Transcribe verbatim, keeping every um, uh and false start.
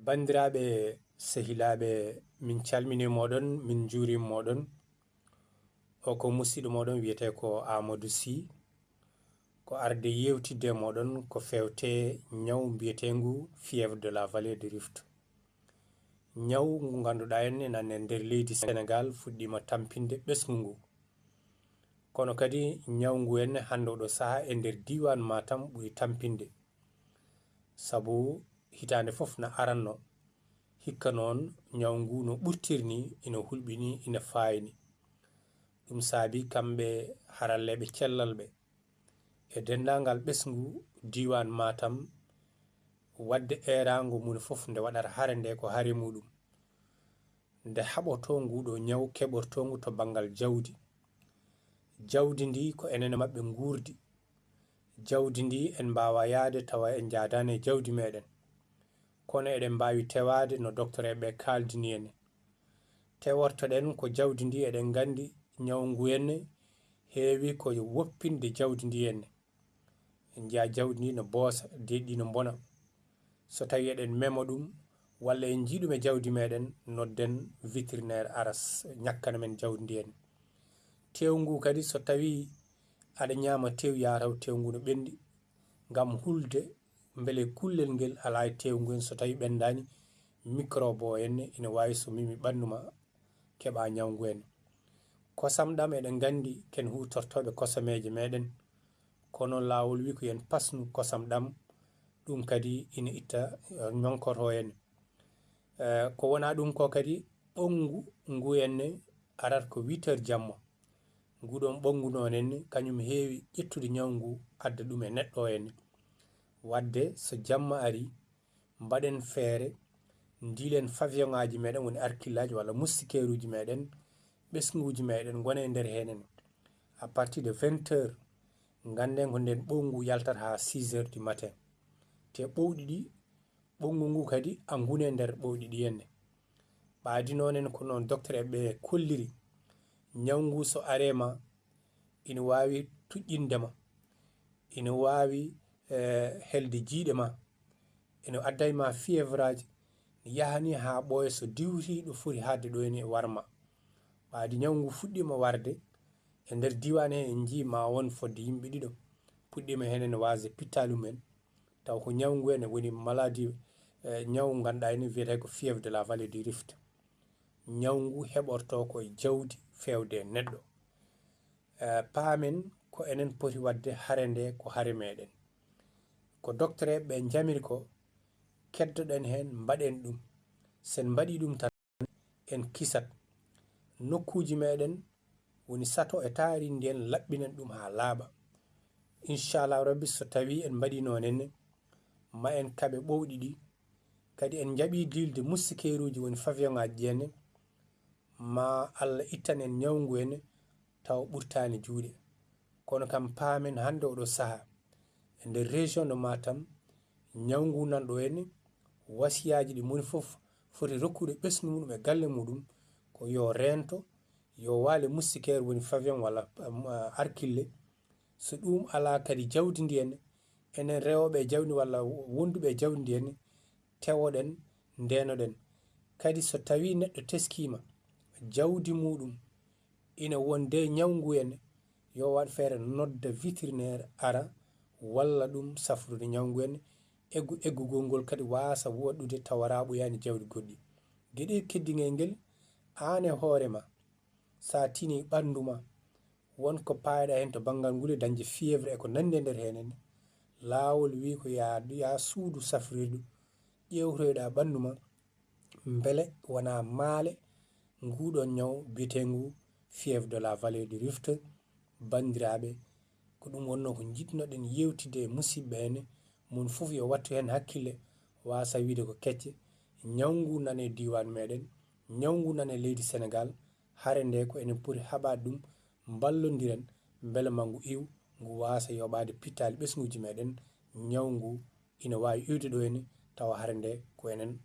Banndiraaɓe, sehilaaɓe, min calmini mooɗon, min njuurima mooɗon. O ko musiɗɗo mooɗon wiyetee ko Amadou Sy. Ko arde yewtidde mooɗon ko fewte ñaw mbiyeteengu fièvre de la vallée du Rift. Ñaw ngu ngannduɗaa en ene e nder leydi Senegaal fuɗɗiima tampinde ɓesngu ngu. Kono kadi ñaw ngu ene hannde oɗo sahaa e nder diiwaan Matam ɓuri tampinde. Sabu hitaande fof na aranno. Hikka noon ñaw ngu no ɓurtirni ina hulɓini ina faayni. Ɗum saabi kamɓe haralleeɓe cellal ɓe e denndaangal ɓesngu diiwaan Matam waɗde eeraango moni fof nde waɗata hare nde ko hare muɗum. Nde haɓotoo nguɗo ñaw keɓortoongu to banngal jawdi. Jawdi ndi ko enen e maɓɓe nguurdi. Jawdi ndi en mbaawa yahde tawa en njaadaani e jawdi meɗen. Kono eɗen mbaawi tewaade no doktoreeɓe ɓe kaaldini en. Tewortoɗen ko jawdi ndi eɗen nganndi ñaw ngu en heewi ko woppinde jawdi ndi en. En njiya jawdi ndi no boosa, deeƴi no mbona. So tawi eɗen mema ɗum, walla en njii ɗum e jawdi meɗen, nodden vétérinaire ara s-, ñakkana men jawdi ndi en. Teew ngu kadi, so tawi aɗa ñaama teew, yaa taw teew ngu no ɓenndi, ngam hulde mbele kullel ngel alaa e teew ngu en, so tawi ɓenndaani, microbe o en ina waawi so memi ɓanndu ma, keɓa ñaw ngu en. Kosam ɗam eɗen nganndi ken huutortooɓe kosameeje meɗen, kono laawol wi ko yen pasnu kosam ɗam, ɗum kadi ina itta, eh, ñonkorto en. Eh, ko wona ɗum ko kadi ɓonngu ngu en arat ko huit heures jamma. Ngu ɗon ɓonngu noon en kañum heewi ƴettude ñaw ngu adda ɗum e neɗɗo en. Wadde so jamma ari, mbaɗen feere, ndiilen favion ŋaaji meɗen, woni arkillaaji walla mustikeeruuji meɗen, ɓesnguuji meɗen ngona e nder heen en. À partir de vingt heures, ngannden ko nden ɓonngu yaltata haa six heures du matin. Te ɓowɗi ɗi, ɓonngu ngu kadi a ngune nder ɓowɗi ɗi henne. Ɓaadi noon en ko noon docteur en ɓe kolliri, ñaw ngu so aree ma, ina waawi tuƴƴinde ma, ina waawi, eh, helde jiiɗe ma, ina adda e ma fièvre aji, yahani haa ɓooya so diwti ɗo foti haaɗde ɗo ene war ma. Ɓaadi ñaw ngu fuɗɗiima warde, e nder diiwaan he en njii ma won fodde yimɓe ɗiɗo puɗɗiima heen ene waasde pittaali mumen, taw ko ñaw ngu ene woni maladie, eh, ñaw nganduɗaa ene wiyetee ko fièvre de la vallée du Rift. Ñaw ngu heɓortoo ko e jawdi feewde e neɗɗo. Eh, paamen ko enen poti waɗde hare nde ko hare meɗen. Ko docteur ɓe njamiri ko, keddoɗen heen, mbaɗen ɗum. Sen mbaɗi ɗum tan, en kisat. Nokkuuji meɗen woni sato e taarindi en, laɓɓinen ɗum haa laaɓa. Inchallahu Rabbi, so tawi en mbaɗi noon enne, ma en kaɓe ɓowɗi ɗi. Kadi en njaɓi diilde mustikeeruuji, woni favion ŋaaji ɗi enne, ma Allah ittan en ñaw ngu enne, taw ɓurtaani juuɗe. Kono kam paamen hannde oɗo sahaa, e nder région de Matam, ñaw ngu nan ɗo enne, wasiyaaji ɗi moni fof foti rokkude ɓesngu muɗum e galle muɗum, ko yo reento, yo waale mustikeer, woni favion walla, um, arkille. So ɗum alaa kadi jawdi ndi enne, enen rewooɓe e jawdi walla wonduɓe e jawdi ndi enne, tewoɗen, ndeenoɗen. Kadi so tawi neɗɗo teskiima jawdi muɗum, ina wonde ñaw ngu enne, yo waɗ feere nodda vétérinaire ara walla ɗum safrude ñaw ngu enne, eggu-, eggugol ngol kadi waasa waɗɗude tawa raɓoyaani jawdi goɗɗi. Geɗe keddingel ngel, aan e hoore ma, sa tini ɓanndu ma, won ko paayɗa heen to banngal ngule dañde fièvre e ko nanndi e nder heen enne, laawol wi ko yaa, yaa suudu safrirdu, ƴeewtoyɗa ɓanndu ma, mbele wona maale nguɗon ñaw biyeteengu fièvre de la vallée du Rift. Banndiraaɓe, ko ɗum wonnoo ko njiɗnoɗen yewtidde e musiɓɓe ene, mon fof yo wattu heen hakkille, waasa wiide ko kecce, ñaw ngu nane diiwaan meɗen, ñaw ngu nane leydi Senegaal, hare nde ko enen poti haɓaade ɗum, mballondiren, mbele ma ngu iw, ngu waasa yoɓaade pittaali ɓesnguuji meɗen, ñaw ngu ina waawi iwde ɗo ene, tawa hare nde ko enen